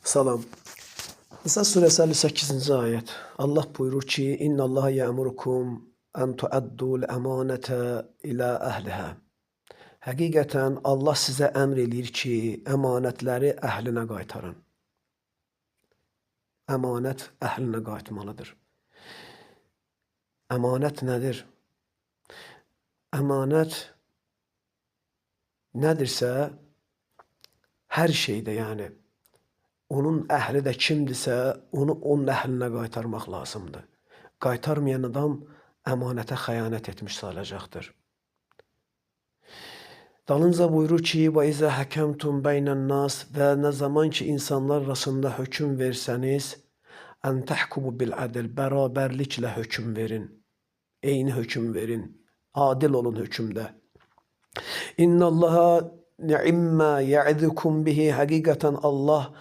Salam. Nisa surəsi 58-ci ayət. Allah buyurur ki: "İnnallaha ya'murukum an tu'addul emanete ila əhliha." Həqiqətən Allah sizə əmr eləyir ki, əmanətləri əhlinə qaytarın. Əmanət əhlinə qayıtmalıdır. Əmanət nədir? Əmanət nədirsə, hər şeydə, yəni onun əhli də kimdirsə, onu onun əhlinə qaytarmaq lazımdır. Qaytarmayan adam əmanətə xəyanət etmiş sayılacaqdır. Dalınca buyurur ki, və izə həkəmtum beynən-nas, və nə zaman ki insanlar arasında hökm versəniz, ən təhkumu bil ədl, bərabərliklə hökm verin. Eyni hökm verin. Adil olun hökmdə. İnnallaha ni'imma ya'izukum bihi. Həqiqətən Allah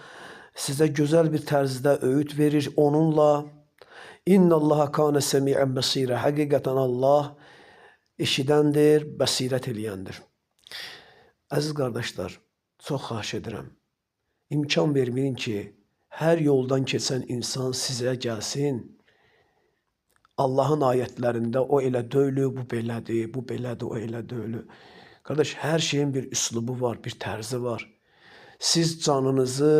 sizə gözəl bir tərzdə öyüd verir onunla. İnnallaha kana semi'an basira. Həqiqətən Allah eşidəndir, bəsirət eləyəndir. Əziz qardaşlar, çox xahiş edirəm. İmkan verməyin ki, hər yoldan keçən insan sizə gəlsin. Allahın ayətlərində o elə deyil, bu belədir, bu belədir, o elə deyil. Qardaş, hər şeyin bir üslubu var, bir tərzi var. Siz canınızı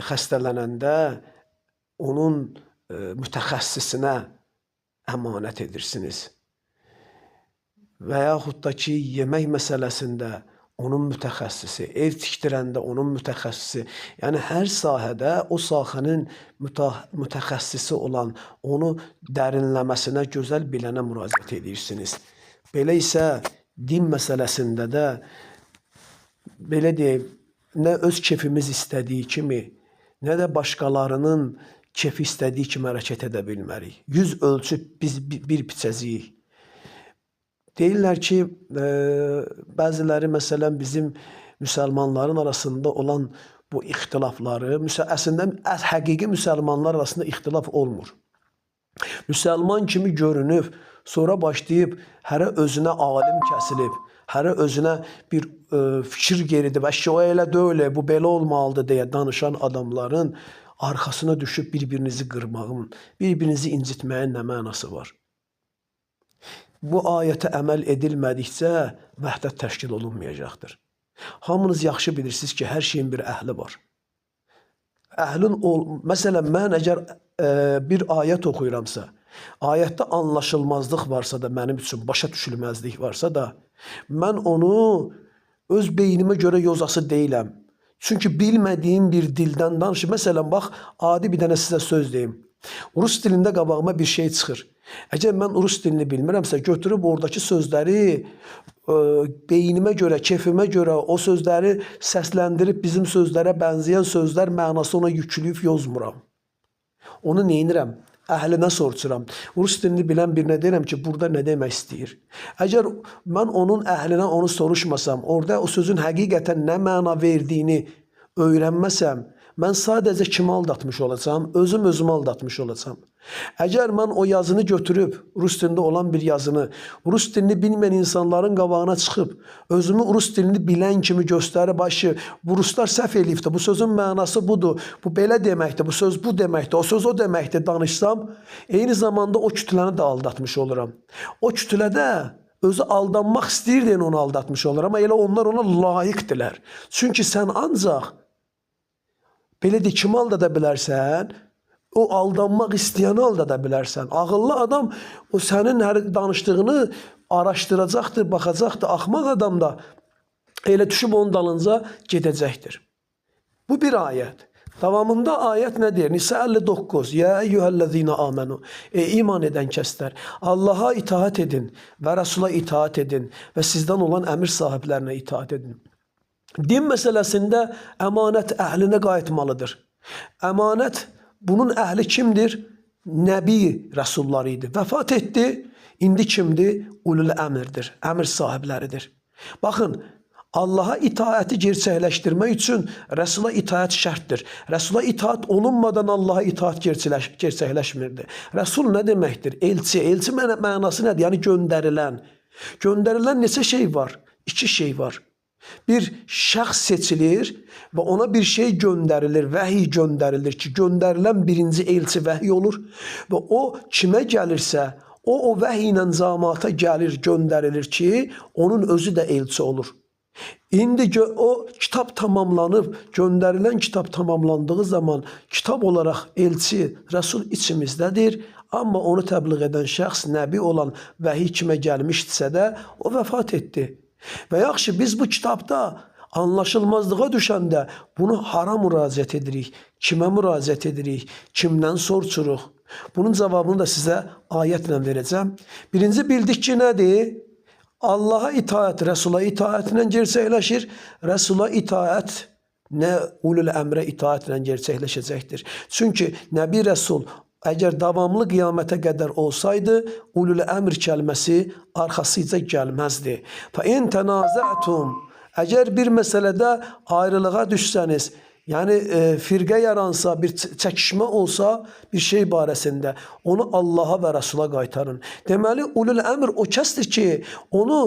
xəstələnəndə onun mütəxəssisinə əmanət edirsiniz. Və yaxud da ki, yemək məsələsində onun mütəxəssisi, ev tikdirəndə onun mütəxəssisi, yəni hər sahədə o sahənin mütəxəssisi olan, onu dərinləməsinə gözəl bilənə müraciət edirsiniz. Belə isə din məsələsində də belə deyək, nə öz kefimiz istədiyi kimi, nə də başqalarının kefi istədiyi kimi hərəkət edə bilmərik. 100 ölçüb biz bir biçəcəyik. Deyirlər ki, bəziləri məsələn bizim müsəlmanların arasında olan bu ixtilafları, əslində həqiqi müsəlmanlar arasında ixtilaf olmur. Müsəlman kimi görünüb, sonra başlayıb hərə özünə alim kəsilib, hərə özünə bir fikir geridib, əşi o elə deyil, bu belə olmalıdır deyə danışan adamların arxasına düşüb bir-birinizi qırmağın, bir-birinizi incitməyin nə mənası var? Bu ayətə əməl edilmədikcə vəhdət təşkil olunmayacaqdır. Hamınız yaxşı bilirsiniz ki, hər şeyin bir əhli var. Əhlin ol, məsələn mən əgər bir ayət oxuyuramsa, ayətdə anlaşılmazlıq varsa da mənim üçün başa düşülməzlik varsa da, mən onu öz beynimə görə yozası deyiləm. Çünki bilmədiyim bir dildən danışır. Məsələn bax, adi bir dənə sizə söz deyim. Rus dilində qabağıma bir şey çıxır. Əgər mən rus dilini bilmirəmsə, götürüb oradakı sözləri beynimə görə, kefimə görə o sözləri səsləndirib bizim sözlərə bənzəyən sözlər mənası ona yükləyib yozmuram. Onu neynirəm? Əhlinə soruşuram. Rus dilini bilən birinə deyirəm ki, burada nə demək istəyir? Əgər mən onun əhlinə onu soruşmasam, orada o sözün həqiqətən nə məna verdiyini öyrənməsəm, mən sadəcə kimi aldatmış olacağam? Özüm özümü aldatmış olacağam. Əgər mən o yazını götürüb, rus dilində olan bir yazını, rus dilini bilməyən insanların qabağına çıxıb, özümü rus dilini bilən kimi göstərib, başı, bu ruslar səhv eləyibdir, bu sözün mənası budur, bu belə deməkdir, bu söz bu deməkdir, o söz o deməkdir danışsam, eyni zamanda o kütləni də aldatmış oluram. O kütlədə özü aldanmaq istəyir deyə onu aldatmış olur, amma elə onlar ona layiqdirlər. Çünki sən ancaq belə deyək, kimi aldada bilərsən? O aldanmaq istəyəni aldada bilərsən. Ağıllı adam o sənin hər danışdığını araşdıracaqdır, baxacaqdır. Axmaq adam da elə düşüb onun dalınca gedəcəkdir. Bu bir ayət. Davamında ayət nə deyir? Nisa 59. Ya eyyuhellezina amenu. Ey iman edən kəslər, Allaha itaat edin və Rəsula itaat edin və sizdən olan əmir sahiblərinə itaat edin. Din məsələsində əmanət əhlinə qayıtmalıdır. Əmanət, bunun əhli kimdir? Nəbi rəsulları idi. Vəfat etdi. İndi kimdir? Ulul əmrdir. Əmir sahibləridir. Baxın, Allaha itaəti gerçəkləşdirmək üçün Rəsula itaət şərtdir. Rəsula itaat olunmadan Allaha itaat gerçəkləşmirdi. Rəsul nə deməkdir? Elçi. Elçi mənası nədir? Yəni göndərilən. Göndərilən neçə şey var? 2 şey var. Bir şəxs seçilir və ona bir şey göndərilir, vəhiy göndərilir ki, göndərilən birinci elçi vəhiy olur və o kimə gəlirsə, o vəhiy ilə cəmaata gəlir, göndərilir ki, onun özü də elçi olur. İndi o kitab tamamlanıb, göndərilən kitab tamamlandığı zaman kitab olaraq elçi, rəsul içimizdədir. Amma onu təbliğ edən şəxs nəbi olan vəhiy kimə gəlmişdisə də o vəfat etdi. Və yaxşı, biz bu kitabda anlaşılmazlığa düşəndə bunu hara müraciət edirik, kimə müraciət edirik, kimdən soruşuruq? Bunun cavabını da sizə ayətlə verəcəm. Birinci bildik ki, nədir? Allaha itaət, Rəsula itaətlə gerçəkləşir. Rəsula itaət nə ulul əmrə itaətlə gerçəkləşəcəkdir. Çünki Nəbi Rəsul əgər davamlı qiyamətə qədər olsaydı, ulul əmr kəlməsi arxasıca gəlməzdi. Fa in tənazətum, əgər bir məsələdə ayrılığa düşsəniz, yəni firqə yaransa, bir çəkişmə olsa bir şey barəsində, onu Allaha və Rəsula qaytarın. Deməli, ulul əmr o kəsdir ki, onu,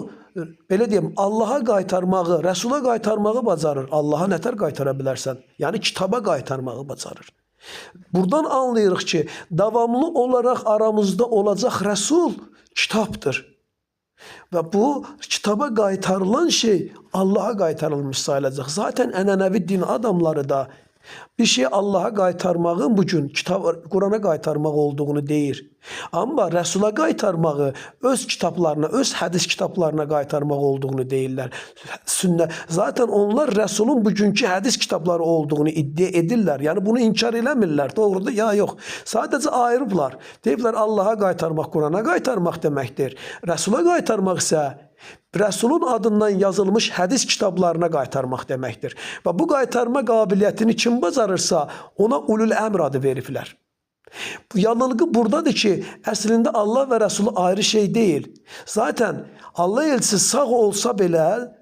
belə deyim, Allaha qaytarmağı, Rəsula qaytarmağı bacarır. Allaha nətər qaytara bilərsən? Yəni, kitaba qaytarmağı bacarır. Buradan anlayırıq ki, davamlı olaraq aramızda olacaq Rəsul kitabdır. Və bu kitaba qaytarılan şey Allaha qaytarılmış sayılacaq. Zaten ənənəvi din adamları da bir şeyi Allaha qaytarmağın bugün kitab, Qurana qaytarmaq olduğunu deyir. Amma Rəsula qaytarmağı öz kitablarına, öz hədis kitablarına qaytarmaq olduğunu deyirlər. Sünnə. Zaten onlar Rəsulun bugünkü hədis kitabları olduğunu iddia edirlər. Yəni bunu inkar eləmirlər. Doğrudur ya yox. Sadəcə ayırıblar. Deyiblər Allaha qaytarmaq Qurana qaytarmaq deməkdir. Rəsula qaytarmaq isə Rəsulun adından yazılmış hədis kitablarına qaytarmaq deməkdir. Və bu qaytarma qabiliyyətini kim bacarırsa, ona ulul əmr adı veriblər. Bu yanılgı buradadır ki, əslində Allah və Rəsulu ayrı şey deyil. Zaten Allah elçisi sağ olsa belə,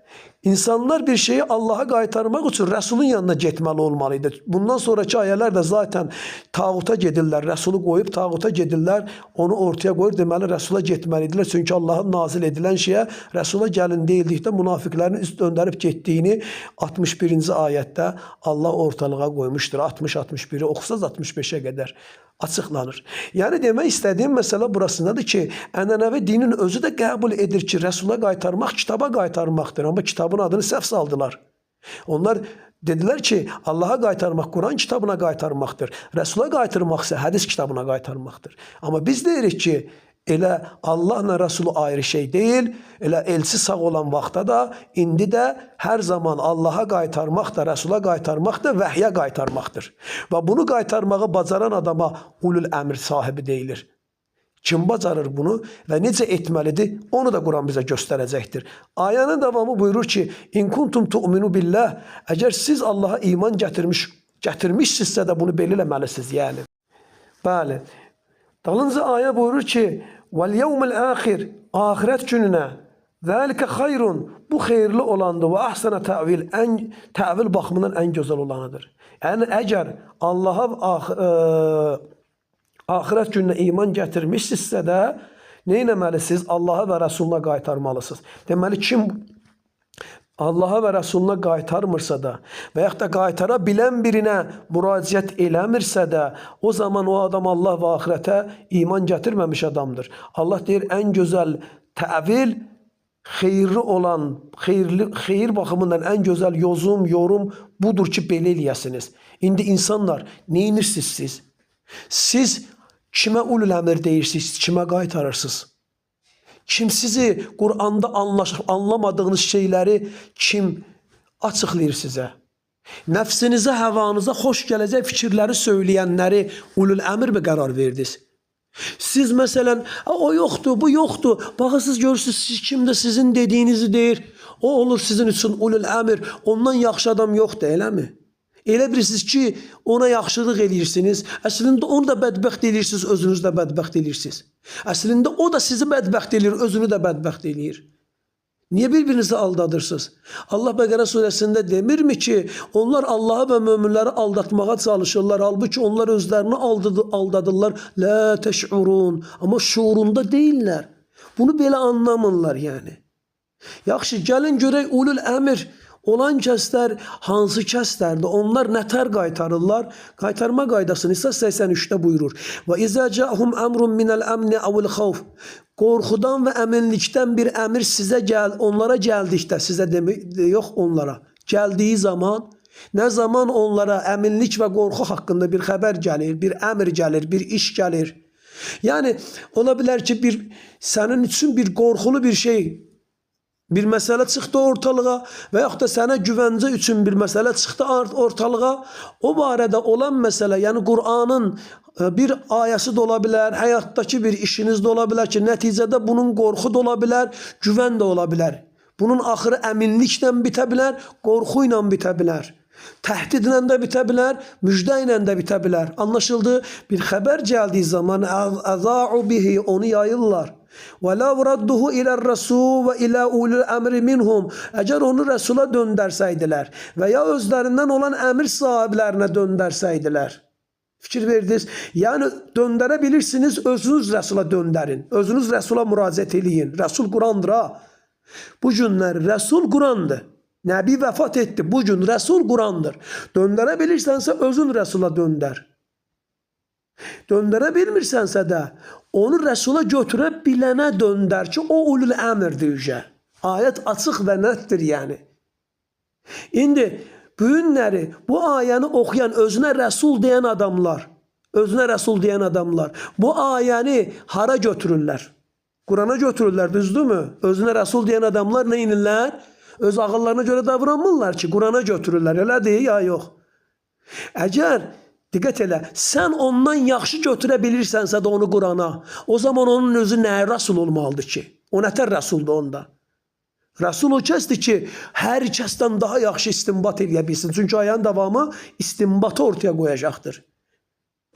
insanlar bir şeyi Allaha qaytarmaq üçün Rəsulun yanına getməli olmalıydı. Bundan sonraki ayələr də zaten tağuta gedirlər. Rəsulu qoyub tağuta gedirlər, onu ortaya qoyur. Deməli, Rəsula getməlidirlər. Çünki Allahın nazil edilən şeyə Rəsula gəlin deyildikdə münafiqlərin üst döndərib getdiyini 61-ci ayətdə Allah ortalığa qoymuşdur. 60-61-i oxusaz 65-ə qədər açıqlanır. Yəni demək istədiyim məsələ burasındadır ki, ənənəvi dinin özü də qəbul edir ki, Rəsula qaytarmaq kitaba qaytarmaqdır. Amma kitabın adını səhv saldılar. Onlar dedilər ki, Allaha qaytarmaq Quran kitabına qaytarmaqdır. Rəsula qaytarmaq isə hədis kitabına qaytarmaqdır. Amma biz deyirik ki, elə Allahla Rəsulu ayrı şey deyil, elə elçi sağ olan vaxtda da, indi də hər zaman Allaha qaytarmaq da, Rəsula qaytarmaq da vəhyə qaytarmaqdır. Və bunu qaytarmağı bacaran adama ulul əmr sahibi deyilir. Kim bacarır bunu və necə etməlidir, onu da Quran bizə göstərəcəkdir. Ayənin davamı buyurur ki, İn kuntum tu'minu billah, əgər siz Allaha iman gətirmişsinizsə də bunu belə eləməlisiniz, yəni. Bəli. Dalınca ayə buyurur ki, Vel yevmel axir, axirət gününə, zəlikə xayrun, bu xeyirli olandır və ahsana təvil, ən təvil baxımından ən gözəl olanıdır. Yəni əgər Allaha axirət gününə iman gətirmişsinizsə də nə etməlisiniz? Allaha və Rəsuluna qaytarmalısınız. Deməli kim Allaha və Rəsuluna qaytarmırsa da və yaxud da qaytara bilən birinə müraciət eləmirsə də, o zaman o adam Allah və axirətə iman gətirməmiş adamdır. Allah deyir, ən gözəl təvil, xeyirli olan, xeyir baxımından ən gözəl yozum, yorum budur ki, belə eləyəsiniz. İndi insanlar, nə edirsiniz siz? Siz kimə ulul əmr deyirsiniz, kimə qaytarırsınız? Kim sizi Quranda anlamadığınız şeyləri kim açıqlayır sizə? Nəfsinizə, həvanıza xoş gələcək fikirləri söyləyənləri ulul əmr mi qərar verdiniz? Siz məsələn, o yoxdur, bu yoxdur. Baxırsınız, görürsünüz, siz kim də sizin dediyinizi deyir. O olur sizin üçün ulul əmr. Ondan yaxşı adam yoxdur, eləmi? Elə bilirsiniz ki, ona yaxşılıq eləyirsiniz. Əslində onu da bədbəxt eləyirsiniz, özünüzü də bədbəxt eləyirsiniz. Əslində o da sizi bədbəxt eləyir, özünü də bədbəxt eləyir. Niyə bir-birinizi aldadırsınız? Allah Bəqərə surəsində demirmi ki, onlar Allahı və möminləri aldatmağa çalışırlar. Halbuki onlar özlərini aldadırlar. Lə təş'urun. Amma şuurunda deyillər. Bunu belə anlamırlar yəni. Yaxşı, gəlin görək ulul əmr. Olan kəslər hansı kəslərdir? Onlar nətər qaytarırlar? Qaytarma qaydasını isə 83-də buyurur. Və izə ca'hum əmrun minəl əmni əvil xavf. Qorxudan və əminlikdən bir əmir sizə gəl, onlara gəldikdə, sizə demək yox onlara. Gəldiyi zaman, nə zaman onlara əminlik və qorxu haqqında bir xəbər gəlir, bir əmr gəlir, bir iş gəlir. Yəni ola bilər ki, bir sənin üçün bir qorxulu bir şey, bir məsələ çıxdı ortalığa və yaxud da sənə güvəncə üçün bir məsələ çıxdı ortalığa. O barədə olan məsələ, yəni Qur'anın bir ayəsi də ola bilər, həyatdakı bir işiniz də ola bilər ki, nəticədə bunun qorxu da ola bilər, güvən də ola bilər. Bunun axırı əminliklə bitə bilər, qorxu ilə bitə bilər. Təhdidlə də bitə bilər, müjdə ilə də bitə bilər. Anlaşıldı? Bir xəbər gəldiyi zaman əza'u bihi, onu yayırlar. Və la radduhu ilə'r-rasul və ilə ulul əmri minhum. Əgər onu Rəsula döndərsəydilər və ya özlərindən olan əmir sahiblərinə döndərsəydilər. Fikir verdiniz? Yəni döndərə bilirsiniz, özünüz Rəsula döndərin. Özünüz Rəsula müraciət eləyin. Rəsul Qurandır ha. Bu günlər Rəsul Qurandır. Nəbi vəfat etdi. Bu gün Rəsul Qurandır. Döndərə bilirsənsə özün Rəsula döndər. Döndərə bilmirsənsə də onu Rəsula götürə bilənə döndər ki, o ulul əmrdir ücə. Ayət açıq və nətdir yəni. İndi bu günləri bu ayəni oxuyan özünə Rəsul deyən adamlar, özünə Rəsul deyən adamlar bu ayəni hara götürürlər? Qurana götürürlər, düzdürmü? Özünə Rəsul deyən adamlar nə edirlər? Öz ağıllarına görə davranmırlar ki, Qurana götürürlər. Elədir ya yox? Əgər diqqət elə, sən ondan yaxşı götürə bilirsənsə də onu Qurana, o zaman onun özü nəyə rəsul olmalıdır ki? O nətər rəsuldur onda? Rəsul o kəsdir ki, hər kəsdən daha yaxşı istinbat eləyə bilsin. Çünki ayənin davamı istinbatı ortaya qoyacaqdır.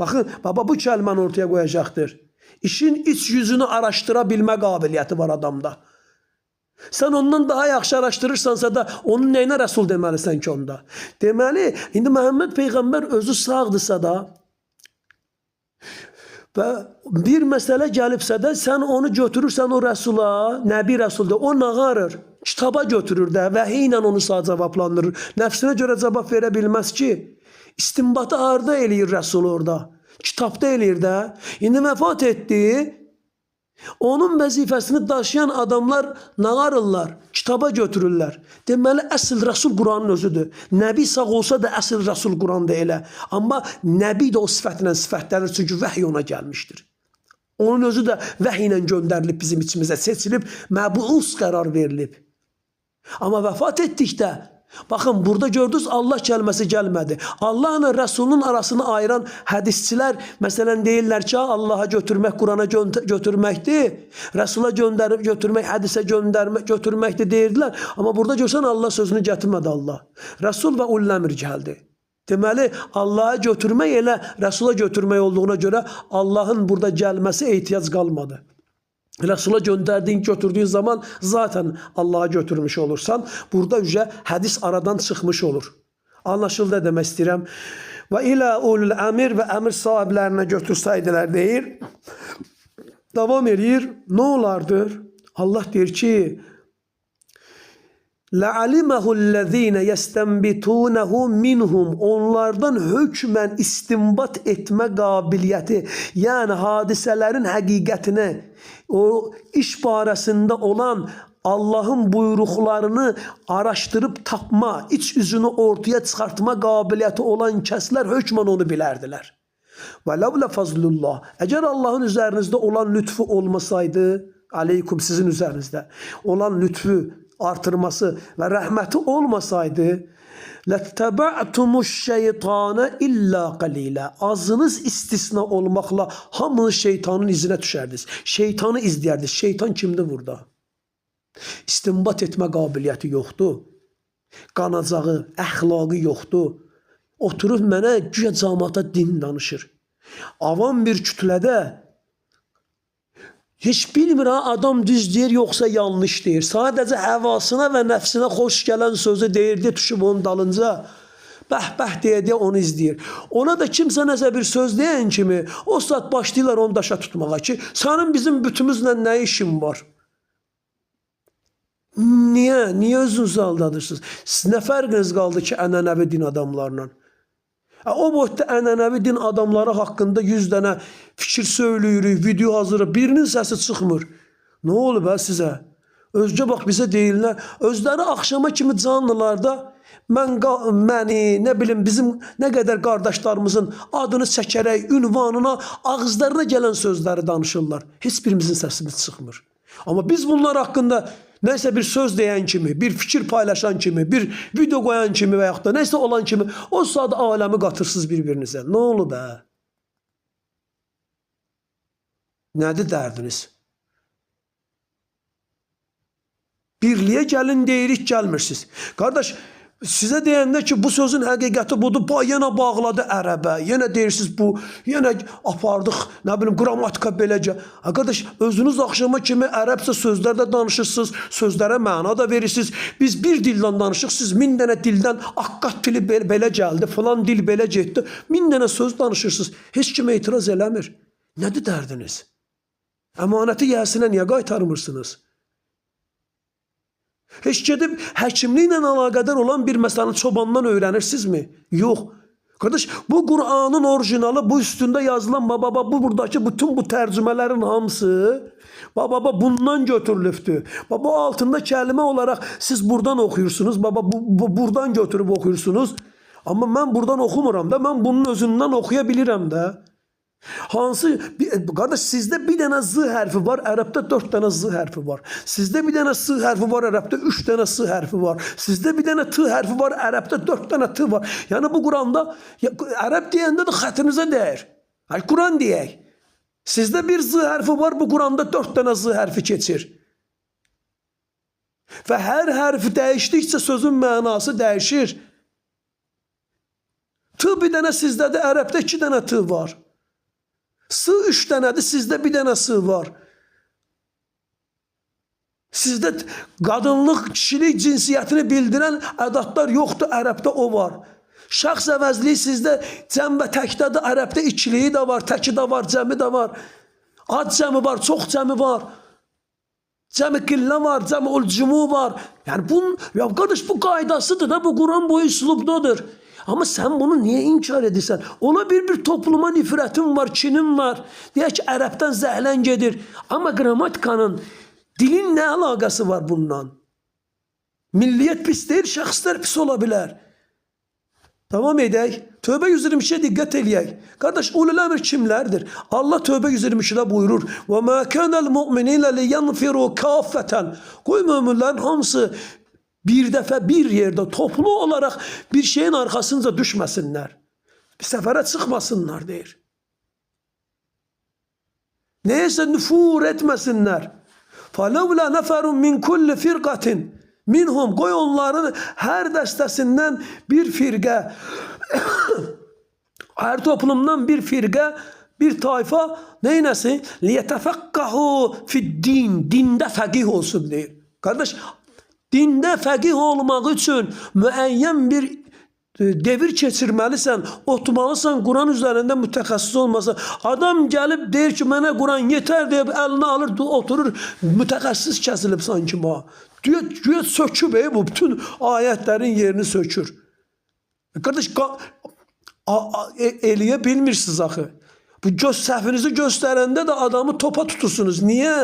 Baxın, baba bu kəlməni ortaya qoyacaqdır. İşin iç yüzünü araşdıra bilmə qabiliyyəti var adamda. Sən ondan daha yaxşı araşdırırsansa da onun nəyinə rəsul deməlisən ki onda? Deməli, indi Məhəmməd Peyğəmbər özü sağdırsa da və bir məsələ gəlibsə də sən onu götürürsən o rəsula, Nəbi rəsuldur, o nağarır, kitaba götürür də, vəhiy ilə onu sağ cavablandırır. Nəfsinə görə cavab verə bilməz ki, istinbatı harda eləyir rəsul orada? Kitabda eləyir də. İndi vəfat etdi, onun vəzifəsini daşıyan adamlar nağarırlar, kitaba götürürlər. Deməli, əsl Rəsul Quranın özüdür. Nəbi sağ olsa da əsl Rəsul Qurandır elə. Amma Nəbi də o sifətlə sifətlənir, çünki vəhiy ona gəlmişdir. Onun özü də vəhiy ilə göndərilib bizim içimizə, seçilib, məbus qərar verilib. Amma vəfat etdikdə, baxın, burada gördünüz, Allah kəlməsi gəlmədi. Allahla Rəsulun arasını ayıran hədisçilər, məsələn, deyirlər ki, Allaha götürmək, Qurana götürməkdir, Rəsula göndərib götürmək, hədisə göndərmək, götürməkdir deyirdilər. Amma burada görsən, Allah sözünü gətirmədi Allah. Rəsul və ulul əmr gəldi. Deməli, Allaha götürmək elə Rəsula götürmək olduğuna görə Allahın burada gəlməsi ehtiyac qalmadı. Rəsula göndərdiyin, götürdüyün zaman zaten Allaha götürmüş olursan, burada ücə hədis aradan çıxmış olur. Anlaşıldı demək istəyirəm. Və ilə ulul əmir və əmir sahiblərinə götürsəydilər deyir. Davam eləyir. Nə olardır? Allah deyir ki, لَعَلِمَهُ الَّذ۪ينَ يَسْتَنْبِتُونَهُ minhum. Onlardan hökmən istinbat etmə qabiliyyəti, yəni hadisələrin həqiqətini, o iş barəsində olan Allahın buyruqlarını araşdırıb tapma, iç üzünü ortaya çıxartma qabiliyyəti olan kəslər hökmən onu bilərdilər. Və ləvlə fazlullah. Əgər Allahın üzərinizdə olan lütfü olmasaydı, aleykum sizin üzərinizdə olan lütfü artırması və rəhməti olmasaydı, لَتَّبَعْتُمُ الشَّيْطَانَ إِلَّا قَلِيلًا. Azınız istisna olmaqla hamınız şeytanın izinə düşərdiniz. Şeytanı izləyərdiniz. Şeytan kimdir burada? İstinbat etmə qabiliyyəti yoxdur. Qanacağı, əxlaqı yoxdur. Oturub mənə güya camaata din danışır. Avam bir kütlədə heç bilmir ha, adam düz deyir yoxsa yanlış deyir. Sadəcə həvasına və nəfsinə xoş gələn sözü deyir deyə düşüb onun dalınca bəh bəh deyə deyə onu izləyir. Ona da kimsə nəsə bir söz deyən kimi o saat başlayırlar onu daşa tutmağa ki, sənin bizim bütümüzlə nə işin var? Niyə? Niyə özünüzü aldadırsınız? Siz nə fərqiniz qaldı ki, ənənəvi din adamlarla? O boyutda ənənəvi din adamları haqqında 100 dənə fikir söyləyirik, video hazırlayırıq, birinin səsi çıxmır. Nə olub hə sizə? Özcə bax bizə deyirlər, özləri axşama kimi canlılarda məni, nə bilim bizim nə qədər qardaşlarımızın adını çəkərək ünvanına, ağızlarına gələn sözləri danışırlar. Heç birimizin səsimiz çıxmır. Amma biz bunlar haqqında nəsə bir söz deyən kimi, bir fikir paylaşan kimi, bir video qoyan kimi və yaxud da nəsə olan kimi o saat aləmi qatırsınız bir-birinizə. Nə olub hə? Nədir dərdiniz? Birliyə gəlin deyirik, gəlmirsiniz. Qardaş, sizə deyəndə ki, bu sözün həqiqəti budur, yenə bağladı ərəbə, yenə deyirsiniz bu, yenə apardıq, nə bilim, qrammatika beləcə. Ha, qardaş, özünüz axşama kimi ərəbcə sözlərdə danışırsınız, sözlərə məna da verirsiniz. Biz bir dildən danışıq, siz 1000 dənə dildən Akkad dili belə gəldi, filan dil belə getdi. 1000 dənə söz danışırsınız. Heç kim etiraz eləmir. Nədir dərdiniz? Əmanəti yəsinə niyə qaytarmırsınız? Heç gedib həkimliklə əlaqədar olan bir məsələni çobandan öyrənirsinizmi? Yox. Qardaş, bu Qur'anın orijinalı, bu üstündə yazılan baba, bu buradakı bütün bu tərcümələrin hamısı baba bundan götürülübdür. Baba, bu altında kəlmə olaraq siz buradan oxuyursunuz, baba bu buradan götürüb oxuyursunuz. Amma mən buradan oxumuram da, mən bunun özündən oxuya bilirəm də. Hansı, qardaş, sizdə bir dənə Z hərfi var, ərəbdə 4 dənə Z hərfi var. Sizdə bir dənə S hərfi var, ərəbdə 3 dənə S hərfi var. Sizdə bir dənə T hərfi var, ərəbdə 4 dənə T var. Yəni bu Quranda, ərəb deyəndə də xətrinizə dəyir. Ay, Quran deyək. Sizdə bir Z hərfi var, bu Quranda 4 dənə Z hərfi keçir. Və hər hərfi dəyişdikcə sözün mənası dəyişir. T bir dənə sizdədir, ərəbdə 2 dənə T var. S 3 dənədir, sizdə bir dənə S var. Sizdə qadınlıq, kişilik cinsiyyətini bildirən ədadlar yoxdur, ərəbdə o var. Şəxs əvəzliyi sizdə cəm və təkdədir, ərəbdə ikiliyi də var, təki də var, cəmi də var. Ad cəmi var, çox cəmi var. Cəmi qillə var, cəmi ulcumu var. Yəni bunun, ya qardaş, bu qaydasıdır da, bu Quran boyu üslubdadır. Amma sən bunu niyə inkar edirsən? Ona bir topluma nifrətin var, kinin var. Deyək ki, ərəbdən zəhlən gedir. Amma qrammatikanın, dilin nə əlaqəsi var bundan? Milliyyət pis deyil, şəxslər pis ola bilər. Davam edək. Tövbə 122-yə diqqət eləyək. Qardaş, ulul əmr kimlərdir? Allah Tövbə 122-də buyurur: "Və mə kânəl mu'minîne liyenfiru kâffeten." Qoy möminlərin hamısı bir dəfə bir yerdə toplu olaraq bir şeyin arxasınca düşməsinlər. Bir səfərə çıxmasınlar deyir. Neysə nüfur etməsinlər. فَلَوْلَا نَفَرٌ مِنْ كُلِّ فِرْقَةٍ minhum. Qoy onların hər dəstəsindən bir firqə, hər toplumdan bir firqə, bir tayfa neynəsin? لِيَتَفَقَّهُ فِي الدِّينِ. Dində fəqih olsun deyir. Qardaş, dində fəqih olmaq üçün müəyyən bir devir keçirməlisən, oturmalısan, Quran üzərində mütəxəssis olmasan. Adam gəlib deyir ki, mənə Quran yetər deyib əlinə alır, oturur, mütəxəssis kəsilib sanki bu. Güya söküb, bu bütün ayətlərin yerini sökür. Qardaş, eləyə bilmirsiniz axı. Bu göz səhvinizi göstərəndə də adamı topa tutursunuz. Niyə?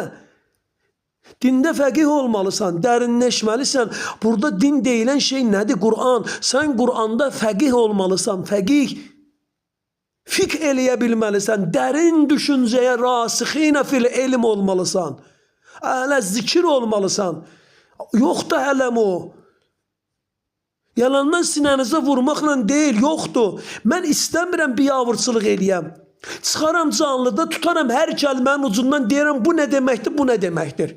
Dində fəqih olmalısan, dərinləşməlisən. Burada din deyilən şey nədir? Quran. Sən Quranda fəqih olmalısan, fəqih. Fiqh eləyə bilməlisən, dərin düşüncəyə rasixinə fil elm olmalısan. Əhlə zikir olmalısan. Yoxdur hələm o. Yalandan sinənizə vurmaqla deyil, yoxdur. Mən istəmirəm biavurçılıq eləyəm. Çıxaram canlıda, tutaram hər kəlmənin ucundan deyirəm bu nə deməkdir, bu nə deməkdir.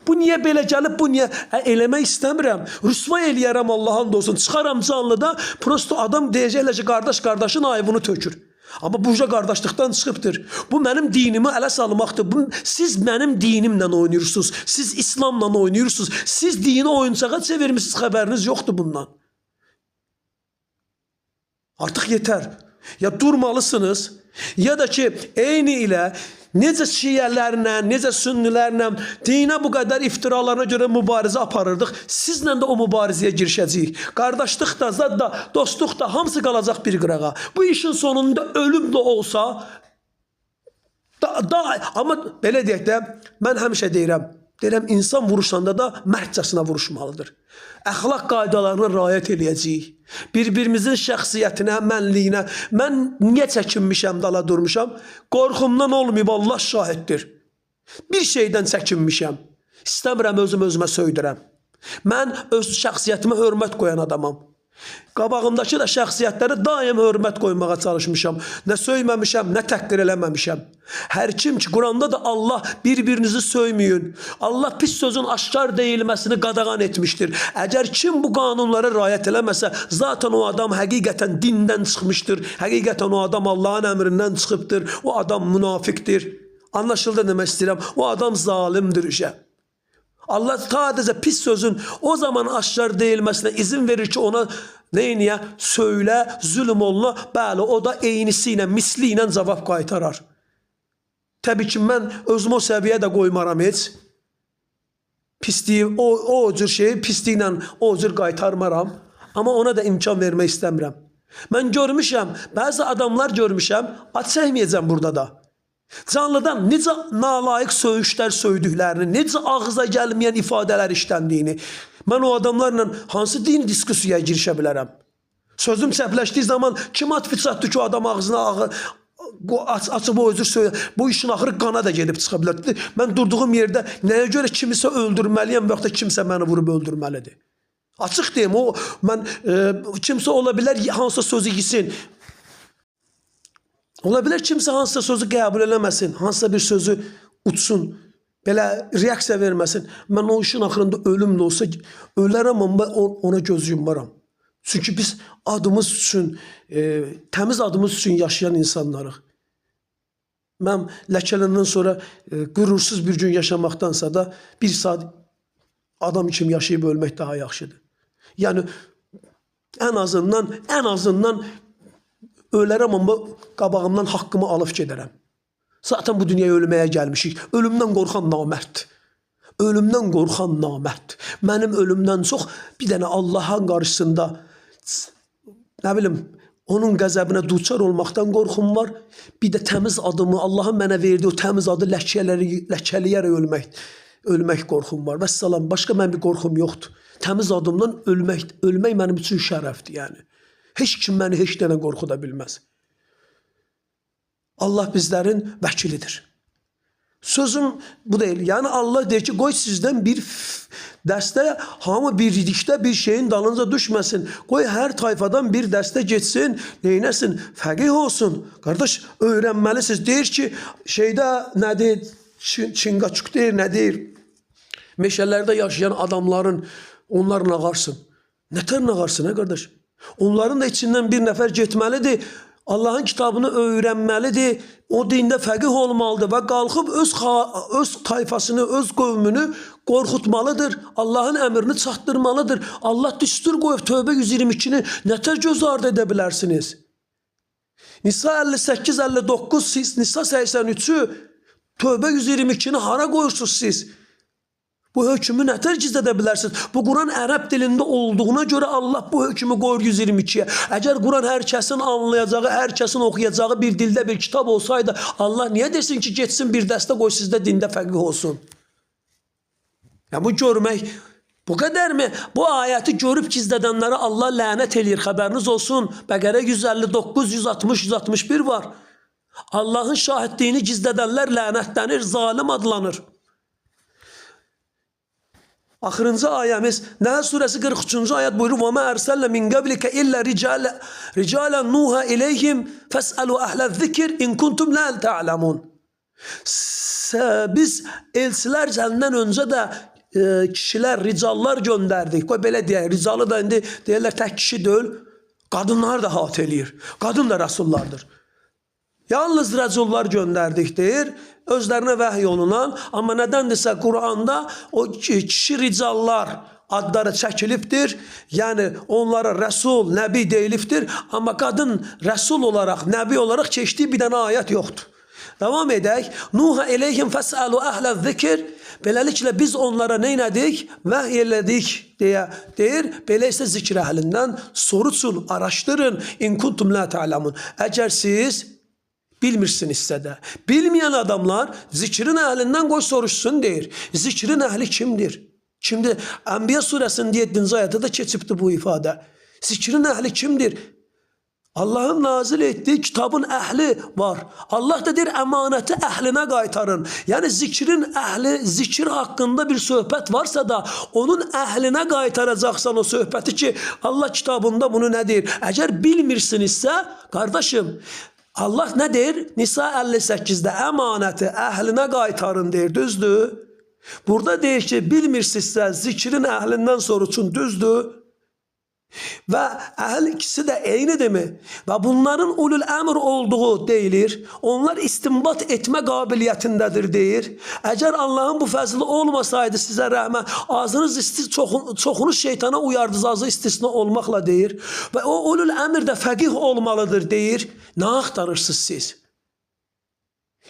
Bu niyə belə gəlib, bu niyə? Eləmək istəmirəm. Rüsva eləyərəm Allah and olsun. Çıxaram canlıda, prosto adam deyəcəklər ki, qardaş qardaşın ayıbını tökür. Amma bu qardaşlıqdan çıxıbdır. Bu mənim dinimi ələ salmaqdır. Siz mənim dinimlə oynayırsınız. Siz İslamla oynayırsınız. Siz dini oyuncağa çevirmişsiniz, xəbəriniz yoxdur bundan. Artıq yetər. Ya durmalısınız, ya da ki, eyni ilə Necə şiələrlə, necə sünnilərlə dinə bu qədər iftiralarına görə mübarizə aparırdıq, sizlə də o mübarizəyə girişəcəyik. Qardaşlıq da, zad da, dostluq da hamısı qalacaq bir qırağa. Bu işin sonunda ölüm də olsa, amma belə deyək də, mən həmişə deyirəm, insan vuruşanda da mərdcəsinə vuruşmalıdır. Əxlaq qaydalarına riayət eləyəcəyik. Bir-birimizin şəxsiyyətinə, mənliyinə. Mən niyə çəkinmişəm, dala durmuşam? Qorxumdan olmayıb, Allah şahiddir. Bir şeydən çəkinmişəm. İstəmirəm özüm özümə söydürəm. Mən öz şəxsiyyətimə hörmət qoyan adamam. Qabağımdakı da şəxsiyyətlərə daim hörmət qoymağa çalışmışam. Nə söyməmişəm, nə təhqir eləməmişəm. Hər kim ki, Quranda da Allah bir-birinizi söyməyin. Allah pis sözün aşkar deyilməsini qadağan etmişdir. Əgər kim bu qanunlara riayət eləməsə, zaten o adam həqiqətən dindən çıxmışdır. Həqiqətən o adam Allahın əmrindən çıxıbdır. O adam münafiqdir. Anlaşıldı demək istəyirəm. O adam zalimdir işə. Allah sadəcə pis sözün o zaman aşkar deyilməsinə izin verir ki, ona neyniyə? Söylə, zülm oluna. Bəli, o da eynisi ilə, misli ilə cavab qaytarar. Təbii ki, mən özümü o səviyyə də qoymaram heç. Pisliyi, o cür şeyi pisliklə o cür qaytarmaram. Amma ona da imkan vermək istəmirəm. Mən görmüşəm, bəzi adamlar görmüşəm, ad çəkməyəcəm burada da. Canlıdan necə nalayiq söyüşlər söydüklərini, necə ağıza gəlməyən ifadələr işləndiyini. Mən o adamlarla hansı dini diskusiyaya girişə bilərəm? Sözüm çəpləşdiyi zaman kim atfı çatdı ki, o adam ağzına açıb o özür söylə. Bu işin axırı qana da gedib çıxa bilər. Mən durduğum yerdə nəyə görə kimisə öldürməliyəm və yaxud da kimsə məni vurub öldürməlidir? Açıq deyim, o mən kimsə ola bilər hansısa sözü yesin. Ola bilər kimsə hansısa sözü qəbul eləməsin, hansısa bir sözü uçsun, belə reaksiya verməsin. Mən o işin axırında ölüm də olsa ölərəm, amma ona göz yummaram. Çünki biz adımız üçün, təmiz adımız üçün yaşayan insanlarıq. Mən ləkələndən sonra qürursuz bir gün yaşamaqdansa da bir saat adam kimi yaşayıb ölmək daha yaxşıdır. Yəni ən azından ölərəm, amma qabağımdan haqqımı alıb gedərəm. Zaten bu dünyaya ölməyə gəlmişik. Ölümdən qorxan namərddir. Ölümdən qorxan namərddir. Mənim ölümdən çox bir dənə Allahın qarşısında, nə bilim, onun qəzəbinə duçar olmaqdan qorxum var. Bir də təmiz adımı, Allahın mənə verdiyi o təmiz adı ləkələyərək ölmək qorxum var. Vəssalam, başqa mənim bir qorxum yoxdur. Təmiz adımdan ölmək mənim üçün şərəfdir yəni. Heç kim məni heç dənə qorxuda bilməz. Allah bizlərin vəkilidir. Sözüm bu deyil. Yəni Allah deyir ki, qoy sizdən bir dəstə, hamı birlikdə bir şeyin dalınca düşməsin. Qoy hər tayfadan bir dəstə getsin, neynəsin? Fəqih olsun. Qardaş, öyrənməlisiniz. Deyir ki, şeydə nədir? Çinqaçuk deyir, nə deyir? Meşələrdə yaşayan adamların, onlar nağarsın. Nətər nağarsın, hə qardaş? Onların da içindən bir nəfər getməlidir. Allahın kitabını öyrənməlidir. O dində fəqih olmalıdır və qalxıb öz tayfasını, öz qövmünü qorxutmalıdır. Allahın əmrini çatdırmalıdır. Allah düstur qoyub Tövbə 122-ni nətər göz ardı edə bilərsiniz? Nisa 58, 59, Nisa 83-ü, Tövbə 122-ni hara qoyursunuz siz? Bu hökmü nətər gizlədə bilərsiniz? Bu Quran ərəb dilində olduğuna görə Allah bu hökmü qoyur 122-yə. Əgər Quran hər kəsin anlayacağı, hər kəsin oxuyacağı bir dildə bir kitab olsaydı, Allah niyə desin ki, getsin bir dəstə qoy sizdə dində fəqih olsun? Ya bu görmək, bu qədərmi? Bu ayəti görüb gizlədənlərə Allah lənət eləyir, xəbəriniz olsun. Bəqərə 159, 160, 161 var. Allahın şahidliyini gizlədənlər lənətlənir, zalim adlanır. Axırıncı ayəmiz Nəhl surəsi 43-cü ayət buyurur: "Və mə ərsəlnə min qəblikə illə ricalan nuha ileyhim fəsəlu əhləz-zikr in kuntum la ta'lamun." Biz elçilər səndən öncə də kişilər, ricallar göndərdik. Qoy belə deyək, ricalı da indi deyirlər tək kişi deyil, qadınlar da hat eləyir. Qadın da rəsullardır. Yalnız rəcullar göndərdik deyir, özlərinə vəhy olunan, amma nədəndirsə Quranda o kişi ricallar adları çəkilibdir. Yəni onlara rəsul, nəbi deyilibdir, amma qadın rəsul olaraq, nəbi olaraq keçdiyi bir dənə ayət yoxdur. Davam edək. Nuha eleyhim fes'alu ehlə zikr. Beləliklə biz onlara nə elədik? Vəhy elədik deyə deyir. Belə isə zikr əhlindən soruşun, araşdırın. İn kuntum la ta'lamun. Əgər siz bilmirsinizsə də. Bilməyən adamlar zikrin əhlindən qoy soruşsun deyir. Zikrin əhli kimdir? Kimdir? Ənbiya surəsinin 7-ci ayətdə də keçibdir bu ifadə. Zikrin əhli kimdir? Allahın nazil etdiyi kitabın əhli var. Allah da deyir əmanəti əhlinə qaytarın. Yəni zikrin əhli, zikir haqqında bir söhbət varsa da onun əhlinə qaytaracaqsan o söhbəti ki, Allah kitabında bunu nə deyir? Əgər bilmirsinizsə, qardaşım, Allah nə deyir? Nisa 58-də əmanəti əhlinə qaytarın deyir, düzdür? Burada deyir ki, bilmirsinizsə zikrin əhlindən soruşun, düzdür? Və əhl ikisi də eynidirmi? Və bunların ulul əmr olduğu deyilir. Onlar istinbat etmə qabiliyyətindədir deyir. Əgər Allahın bu fəzli olmasaydı sizə rəhmət, ağzınız isti, çoxunuz şeytana uyardınız, azı istisna olmaqla deyir. Və o ulul əmr də fəqih olmalıdır deyir. Nə axtarırsınız siz?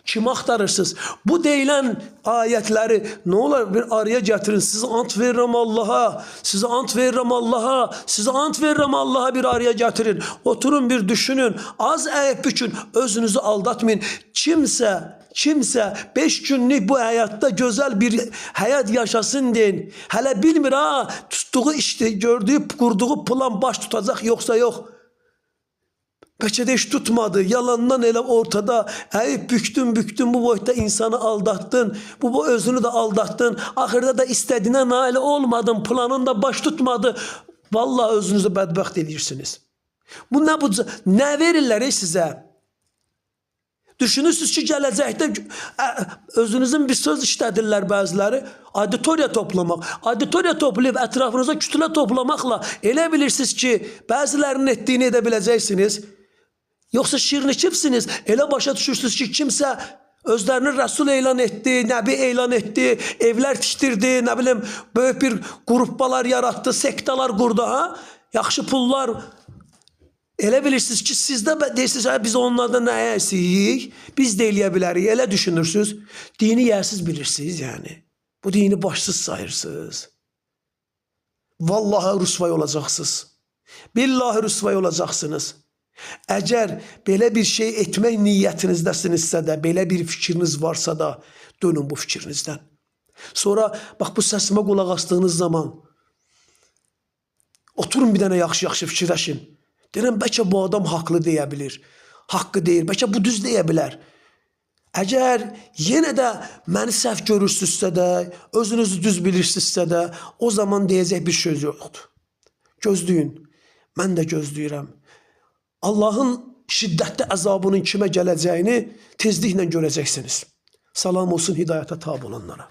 Kimi axtarırsınız? Bu deyilən ayətləri nə olar bir araya gətirin. Sizi ant verirəm Allaha, sizi ant verirəm Allaha, sizi ant verirəm Allaha bir araya gətirin. Oturun bir düşünün. Az əyib bükün, özünüzü aldatmayın. Kimsə 5 günlük bu həyatda gözəl bir həyat yaşasın deyin. Hələ bilmir ha, tutduğu işdi, gördüyü, qurduğu plan baş tutacaq yoxsa yox. Bəlkə də iş tutmadı. Yalandan elə ortada əyib büktün, büktün, bu boyda insanı aldatdın. Bu özünü də aldatdın. Axırda da istədiyinə nail olmadın. Planın da baş tutmadı. Vallahi özünüzü bədbəxt edirsiniz. Bu nə bu nə verirlər sizə? Düşünürsünüz ki, gələcəkdə özünüzün bir söz işlədirlər bəziləri. Auditoriya toplamaq. Auditoriya toplayıb ətrafınıza kütlə toplamaqla elə bilirsiniz ki, bəzilərinin etdiyini edə biləcəksiniz. Yoxsa şirnikivsiniz, elə başa düşürsünüz ki, kimsə özlərini rəsul elan etdi, nəbi elan etdi, evlər tikdirdi, nə bilim, böyük bir qruppalar yaratdı, sektalar qurdu, ha? Yaxşı pullar. Elə bilirsiniz ki, siz də deyirsiniz, hə, biz onlardan nəyə istəyirik? Biz də eləyə bilərik. Elə düşünürsünüz. Dini yersiz bilirsiniz, yəni. Bu dini başsız sayırsınız. Vallahi rüsvay olacaqsınız. Billahi rüsvay olacaqsınız. Əgər belə bir şey etmək niyyətinizdəsinizsə də, belə bir fikriniz varsa da, dönün bu fikrinizdən. Sonra bax bu səsimə qulaq asdığınız zaman oturun bir dənə yaxşı-yaxşı fikirləşin. Deyirəm, bəlkə bu adam haqlı deyə bilir. Haqqı deyir, bəlkə bu düz deyə bilər. Əgər yenə də məni səhv görürsünüzsə də, özünüzü düz bilirsinizsə də, o zaman deyəcək bir söz yoxdur. Gözləyin. Mən də gözləyirəm. Allahın şiddətli əzabının kimə gələcəyini tezliklə görəcəksiniz. Salam olsun hidayata tabi olanlara.